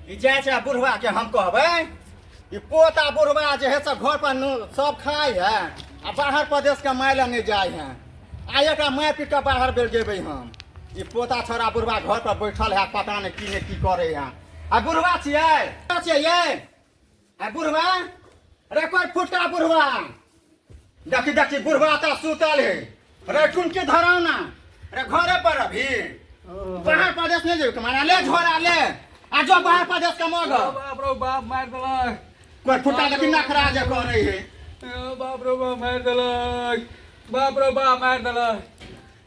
ई जाइ छै बुढ़वा के हम कहबै ई पोता बुढ़वा जे है सब घर पर सब खाइ है आ बाहर प्रदेश के माय लए नहि जाइ है। आ एकरा मारि पीट कऽ बाहर बेर जेबै हम। ई पोता छोड़ा बुढ़वा घर पर बैठल है, पता नहि की ने की करे है। आ बुढ़वा छियै छियै यै? आ बुढ़वा रे, कोई फुटका बुढ़वा, देखी देखी बुढ़वा तऽ सुतल है रे। टुनकी धराउ ना रे, घरे पर अभी बाहर प्रदेश नहीं जेबे कमाना। ले झोरा ले आ जो बाहर प्रदेश कमोग। बाप रो बाप, मारि देलक। कोई फुटा देखी नखरा जे करे है। ओ बाप रो बाप, मारि देलक। बाप रो बाप, मारि देलक।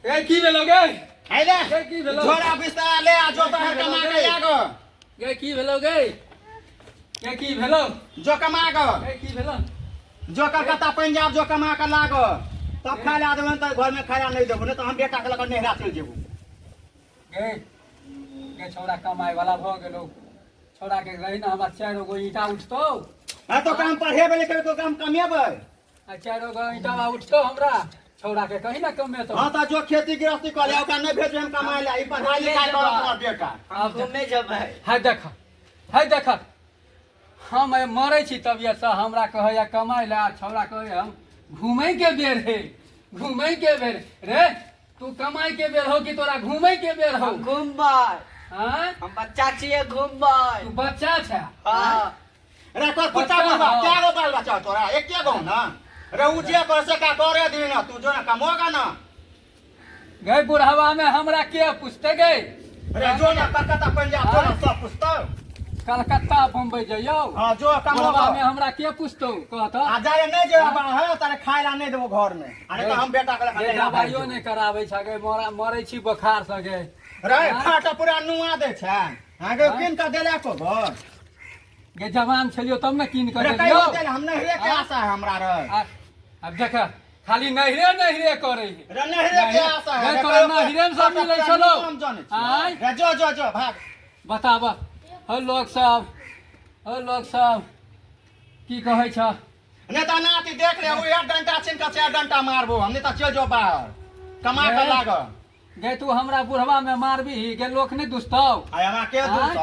ए की भेलो गे? आइले। गे की भेलो? झोरा बिस्तर ले आ जो बाहर कमा के आगो। गे की भेलो गे? गे की भेलो? जो कमा गो। गे की भेलो? जो कलकत्ता पंजाब जो कमा के लागो तब खाय ला देबन, तऽ घर में खाय ला नहीं देबो, नहीं तो हम बेटा के लग नैहरा चलि जेबो। गे गे छौड़ा कमाए वाला भऽ गेलो। छौड़ा के रही ना, हमरा 4 गो ईंटा उठतौ। हाँ तो काम पढ़ेबे लिखेबे तो काम कमेबै। आ 4 गो ईंटा उठतौ हमरा, छौड़ा के कही ना कमेतौ। हाँ तो जो खेती गृहस्थी कर ले, ओकरा नहीं भेजबे हम कमाए ला। ई पढ़ाई लिखाई करत तोहर बेटा। आब घूमे जेबै। है देख, है देख, हम मरै छी तबियतसँ, हमरा कहैया कमाइ लए, छौड़ा कहैया हम घूमै के बेर है, घूमै के बेर रे। तू कमाइ के बेर हो कि तोरा घूमै के बेर हो? हम घूमबै। आँय? हम बच्चा छियै, घूमबै। तू बच्चा छै? हाँ। रे कोई कुत्ता बच्चा बुढ़वा हो। क्या गो बाल बच्चा तोरा एके गो ना रे? उ जे कर से का करे दी ना, तू जो ना कमोगा ना। गई बुढ़ावा में हमरा के पूछते गई? रे जो ना कलकत्ता पंजाब जो ना, सब पूछतो। कलकत्ता बम्बई जइयो। हाँ जो कमोगा। बुढ़ावा में हमरा के पूछतो कहत? आ जाए नहीं जे बाहर तारे खाए ला नहीं देबो घर में, अरे तो हम बेटा के लखा गे दवाइयो नहीं कराबै छ गे, मरै छी बोखार से गे। रे फाटा पूरा नुआ दे छै। हाँ गे किन का देला को घर गे जवान छलियो तब ने कीन के रे देलियो। कहियो देल हम नहरे के आशा है हमरा रे। आब देख, खाली नहरे नहरे करे है। रे नहरे के आशा है रे रे। तोरा नहरे में सब मिलै छलो। हम जानै छियै। आँय? रे जो जो जो भाग। बताब हो लोग सब, हो लोग सब की कहै छ? नहीं तो नाती देख ले, वो एक डंडा छीन के 4 डंडा मारबो हम, नहीं तो चल जो बाहर कमा के रे। लाग। गे तू हमरा बुढ़वा में मारबी गे, लोक नहीं दुसतौ? आय हमरा के आँय? दुसत?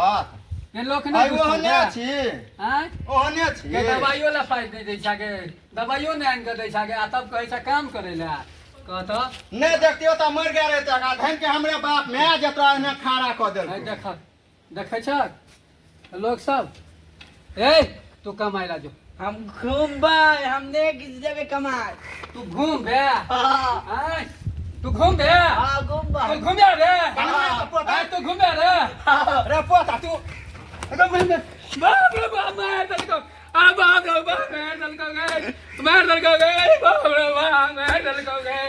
गे लोक नहीं आय दुसतौ ओहने गे? छी। आँय? ओहने छी। गे दवाइयो ला पाइ नहि दै छ गे, दवाइयो नहि आनि कऽ दै छ गे, आ तब कहै छ काम करै लए कहत। नहीं देखतियो तो मर गया रहते, धन के हमरे बाप मैं जतरा एने खाड़ा कऽ देलको। है देख, देखै छ लोक सब? ए तू कमाइ ला जो। हम घूमबै, हम नहि जेबै कमाइ। तू घूम बे। हाँ। आँय? तू घूम बे। हाँ, घूमबै। तू घूमे रे। कमाइ तऽ पोता। आँय, तू घूमे रे। रे पोता तू। अरे घूम बे। बाप रे बाप, मार देलको। आ बाप रे बाप, मार देलको गे, मार देलको गे। बाप रे बाप, मार देलको गे।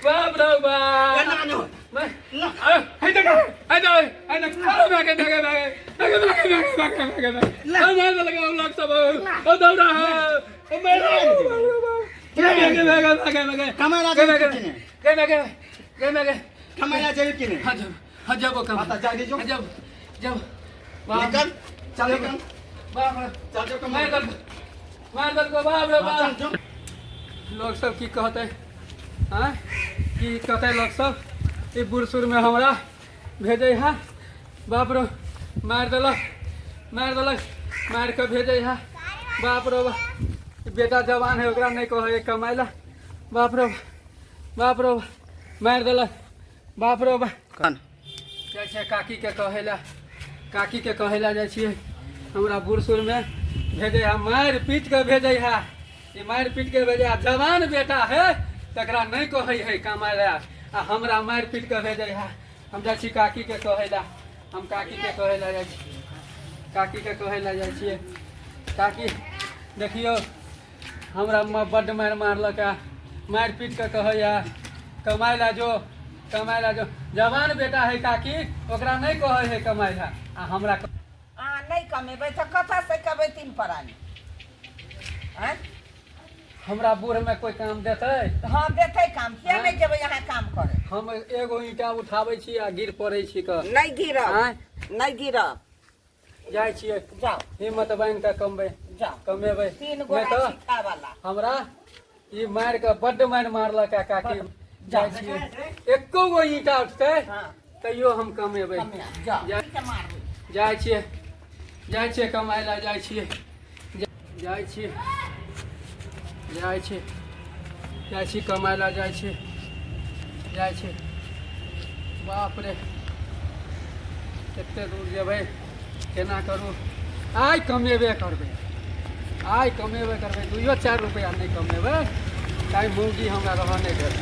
बाप रे बाप। ए, ना, ना। ना। अरे, हे देख, हे देख, हे देख, अरे भागे, भागे, भागे, भागे, भागे, भागे, भागे, भागे, भागे। अरे मार देलको हम लोग सब। ओ दौड़ा है। ओ मार देलको, भागे, भागे, भागे, भागे। कमाइ ला गे, जेबी भागे, कि ने? गे, भागे, गे, भागे। कमाइ ला जेबी कि ने? हाँ जब, हाँ जब वो कम। हाँ, तऽ जा जो। हाँ जब, जब। बाप। निकल, चल निकल। बाप रे। चल जो कमाइ। मार देलको, मार देलको, बाप रे हाँ, बाप। चल जो। लोग सब की कहते? आँय? की कहते लोग सब? ई बूढ़ सूढ़ में हमरा भेजै है। बाप रो, मारि देलक, मारि देलक, मारि कऽ भेजै है। बाप रो बाप, बेटा जवान है, ओकरा नहि कहै है कमाइ ला। बाप रो बाप रो, मारि देलक। बाप रो बाप। जाइ छियै काकीके कहै लए, काकीके कहै लए जाइ छियै, हमरा बूढ़ सूढ़मे भेजै है, मारि पीट कऽ भेजै है। ई मारि पीट के भेजै है। जवान बेटा है तकरा नहि कहै है कमाइ लए, आ हमरा मारि पीट कऽ भेजै है। हम जाइ छी काकीके कहै लए, हम काकीके कहै लए जाइ छी, काकीके कहै लए जाइ छियै। काकी देखियौ, हमरा बड्ड मारि मारलक है, मारि पीट कऽ कहैया कमाइ लए जो, कमाइ लए जो। जवान बेटा है काकी, ओकरा नहि कहै है कमाइ लए, आ हमरा अहाँ नहि कमेबै तऽ कतऽसँ कमेबै तीन प्राणी? आँय? हमरा बूढ़मे कोइ काम देतै? हँ देतै काम, किया नहि जेबै अहाँ काम करे? हम एगो ईंटा उठाबै छी आ गिर पड़ै छी कऽ। नहि गिरब। आँय? नहि गिरब। जाइ छियै। जाउ। हिम्मत बान्हि कऽ कमबै। जाउ। कमेबै। तीन नहि गोरा तऽ छी खायवला। हमरा ई मारि कऽ बड्ड मारि मारलक है काकी। जाइ छियै, एको गो ईंटा उठतै हाँ। तैयो हम कमेबै। कमेब, जाउ। जाइ छियै। जाइ छियै कमाइ लए, जाइ छियै, जाइ छियै, जाइ छियै, जाइ छी कमाइ लए, जाइ छियै, जाइ छियै। बाप रे, कते दूर जेबै, केना करू? आइ कमेबे करबै, आइ कमेबे करबै। दुइयो चारि रुपैआ नहि कमेबै ताहि मौगी हमरा रहऽ नहि देत।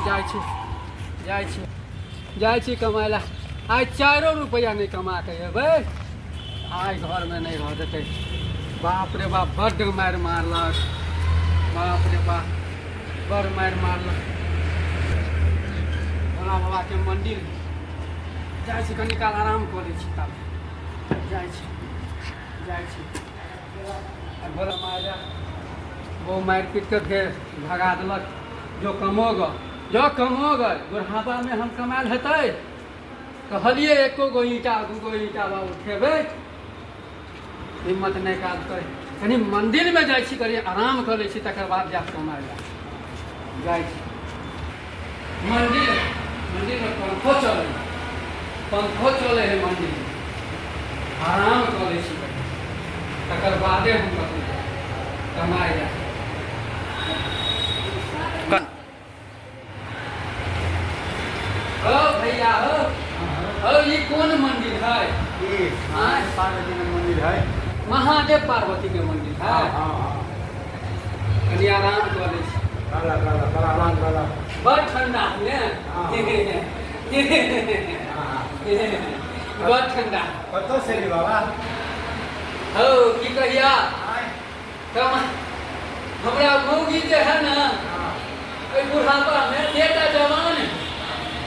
जाइ छी, जाइ छी, जाइ छी कमाइ लए। आइ चारिो रुपैआ नहि कमा कऽ एबै, आइ घरमे नहि रह देतै। बाप रे बाप, बड्ड मारि मारलक। बाप रे बाप, बड़ मारि मारलक। भोला बाबाके मन्दिर जाइ छी, कनी काल आराम कऽ लै छी तब जाइ छी, जाइ छी। आ भोला मारि बहु मारि पीट कऽ फेर भगा देलक। जो कमो गऽ, जो कमो गऽ, बुढ़ापामे हम कमायल हेतै? कहलियै एको गो ईंटा दू गो ईंटा बा उठेबै, हिम्मत नहि काज करै। कनि मन्दिरमे जाइ छी, कनि आराम कऽ लै छी, तकर बाद जायब कमाय लए। जाइ छी मन्दिर। मन्दिरमे पंखो चलै, पंखो चलै है मन्दिरमे। आराम कऽ लै छी कनि, तकर बादे हम कतहु जायब कमाय लए। हो भैया, हो हो, ई कोन मंदिर है? ई आँय? पार्वती के मंदिर है। महादेव पार्वती के मंदिर है। हाँ हाँ। कनि आराम कऽ लै छी। काला काला काला, आराम काला। बड़ ठंडा है ने, बड़ ठंडा। कतौ से रे बाबा? हो, की कहिया कम हमरा मौगी जे है ने, एहि बुढ़ापामे बेटा जवान है,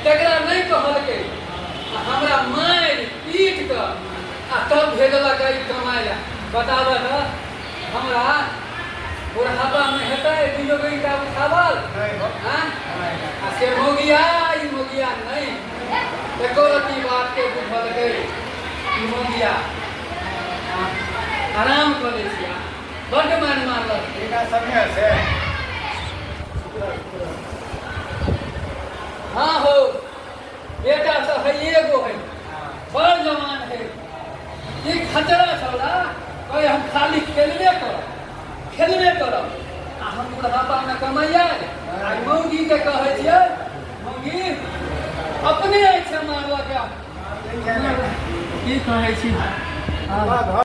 तकरा नहि कहलकै आ हमरा मारि पीट कऽ आ तब भेजलक ई कमाइ लए। बताबऽ तऽ, हमरा बुढ़ापामे हेतै दुइयो गो ईंटा उठावल? आँय? आ से मौगिया, ई मौगिया नहि एको रत्ती बातके बुझलकै ई मौगिया। आराम कऽ लै छियै, बड्ड मारि मारलक। बेटा समय से। हाँ हो, बेटा तऽ है एगो है, बड़ जवान है। ई खचरा छौड़ा कहे हम खाली खेलबे करब, खेलबे करब आ हम बुढ़ापामे कमैयै। आ मौगीके कहै छियै, मौगी अपने अछि मारलक। की कहै छी? बाबा।